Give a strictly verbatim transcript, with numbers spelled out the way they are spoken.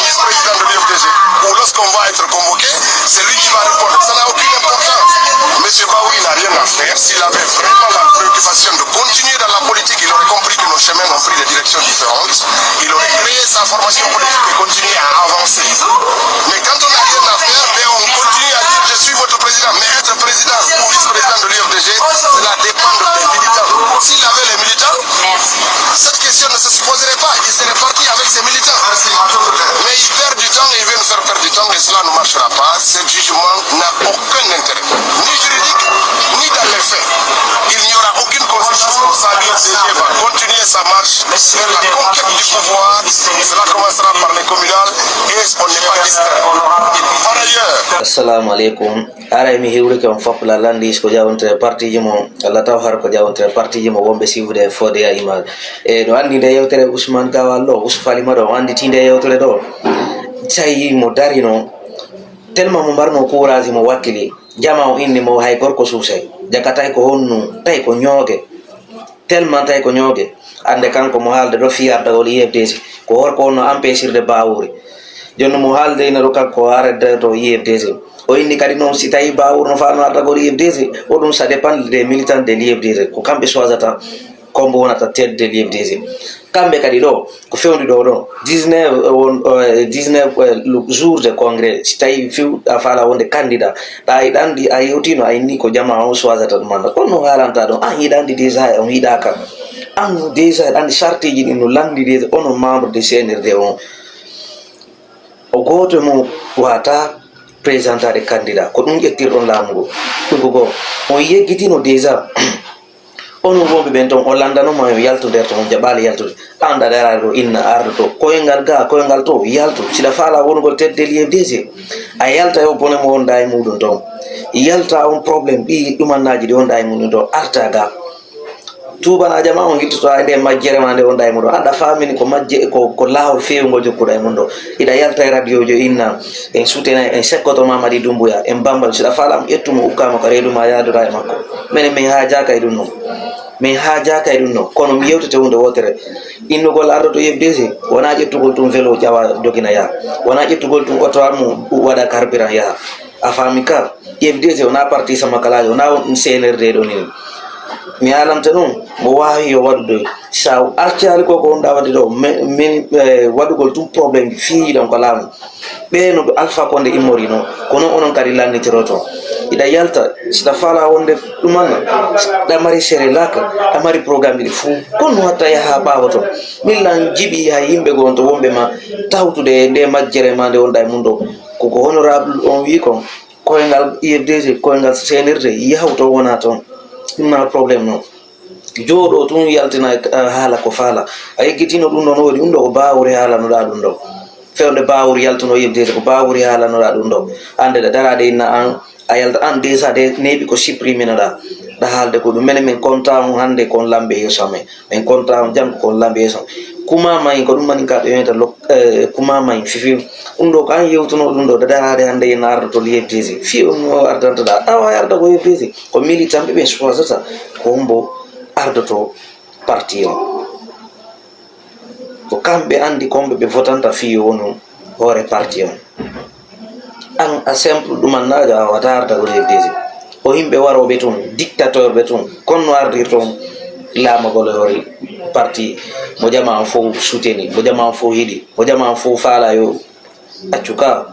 Vice-président de l'U F D G, ou lorsqu'on va être convoqué, c'est lui qui va répondre. Ça n'a aucune importance. Monsieur Baou, il n'a rien à faire. S'il avait vraiment la préoccupation de continuer dans la politique, il aurait compris que nos chemins ont pris des directions différentes. Il aurait créé sa formation politique et continué à avancer. Mais quand on n'a rien à faire, ben on continue à dire, je suis votre président. Mais être président ou vice-président de l'U F D G, cela dépend des militants. S'il avait les militants, cette question ne se poserait pas. Il serait parti avec ses militants. Mais il perd du temps et il vient nous faire perdre du temps et cela ne marchera pas. Ce jugement n'a aucun intérêt, ni juridique, ni dans les faits. Il n'y aura aucune conséquence pour ça. L'U F D G va continuer sa marche vers la conquête du pouvoir. Cela commencera par les communales et on n'est pas distrait. Par ailleurs, Assalamu aleykum. Haray mi hiwrike on fof la lanndii ko jawontere partiiji mo, Allah taw har ko jawontere partiiji mo wonɓe siifude e fodde e imaare. E no anndi nde yewtere Usman Gawal ɗo, Usuf Alima ɗo, o annditi nde yewtere ɗo. Tawi mo darino, tellement mo mbarno courage mo wakkili. Jama o inni mo hay gorko suusay. Jakatay ko honnu, tawi ko ñooge. Tellement tawi ko ñooge. Annde kanko mo haalde ɗo fii ardagol U F D G. Ko horko on no empêchirde Baawuri. Jooni mo haalde ina ɗo kanko o arde to U F D G. O inni kadi noon si tawi Baawuri no faano ardagol U F D G, o ɗum ça dépend des militants de l'U F D G. Ko kamɓe choisata ko mbo wonata tête de l'U F D G. Kamɓe kadi ɗo, ko fewndi ɗo ɗo, dix-neuf, won, eh, dix-neuf, eh, lu-, jours de congrès, si tawi few a faala wonde candidat, ɗa hiɗa anndi a hewtino, a inni ko jama on choisata ɗum annda. Kono no haalanta ɗum, an hiɗa anndi déjà on hiɗaka. An déjà hiɗa anndi charteji ɗin no lanndi déjà onon membre de C N R D on. O gooto e mon wata présentade candidat. Ko ɗum ƴettirɗon laamu ngu. Ɗum ko goo. On yeggitino déjà. Onon wonɓe ɓen ton, o lanndano ma yo yaltu nder ton, on jaɓaali yaltude. An ɗa daraade ɗo inna ardoto. Koyngal ga, koyngal to, yaltu. Si ɗa faala wonugol tête de l'U F D G, a yalta e o bone mo wonɗa e muɗum ton. Yalta on problème, ɗi ɗumannaaji ɗi wonɗa e muɗum ton, arta ga. Tuubanaa jamaa on hittoto e nde majjere ma nde wonɗa e muɗum. An ɗa faamini ko majje, ko, ko laawol feewungol jokkuɗa e mum ɗo. Hiɗa yalta e radiojo inna, en sutena, en sekkoto Mamadi Dumbuya, en bambal. Si ɗa faala mo ƴettu mo ukkaa mo ka reedu ma yaadoɗa e makko. Menen min haajaaka e ɗum non. Min haajaaka e ɗum non. Kono mi yewtete huunde wootere. Innugol ardoto U F D G, wonaa ƴettugol tun velo ƴawa dogina yaha. Wonaa ƴettugol tun oto mum waɗa carburant yaha. A faami ka? U F D G wonaa parti sama kalaajo, wonaa on C N R D ɗo ni. Mi haalante ɗum, mo waawi yo waɗu ɗo. Sa artaali ko ko wonɗa waɗde ɗo, mi-, min, eh, waɗugol tun problème fii ɗon ko laamu. Ɓee no Alpha Condé immorino, ko non onon kadi lannitiroto. Hiɗa yalta, si ɗa faala wonde ɗuman, ɗa mari sere laka, ɗa mari programme ɗi fuu. Kono no hatta yaha ɓaawo ton. Min lan jiɓi hay yimɓe goo on to wonɓe ma tawtude e nde majjere ma nde wonɗa e mum ɗo. Ko ko honorable on wi kon, koyngal U F D G, koyngal C N R D, yahu to wona ton. Ɗum na problème non. Jooɗo tun yaltina, eh, haala ko faala. A yeggitino ɗum ɗon, no waɗi ɗum ɗo ko Baawuri haalanoɗa ɗum ɗo. Fewde Baawuri yaltuno U F D G, ko Baawuri haalanoɗa ɗum ɗo. An de ɗa daraade inna an, a yalta an déjà de neeɓi ko suppriminoɗa. Ɗa haalde ko ɗum. Menen min konta on hannde kon lambe yeeso amen. Min konta on janngo kon lambe yeeso amen. Kuma mayin ko ɗum manin ka ɓe wiyata lok-, eh, kuma mayin fifi. Ɗum ɗo ko an yewtuno ɗum ɗo, ɗa daraade hannde inna ardoto U F D G. Fii on mo ardantoɗa, awa arda ko U F D G. Ko militant ɓe ɓen choisata ko hombo ardoto parti on. Ko kamɓe anndi ko hombo ɓe votanta fii yo wonu hoore parti on. An a simple ɗumannaajo a wata arda ko U F D G. O yimɓe warooɓe tun, dictateur ɓe tun, kon no ardirton laamagol e hoore parti mo jama on fof soutenir, mo jama on fof yiɗi, mo jama on fof faala yo accu ka.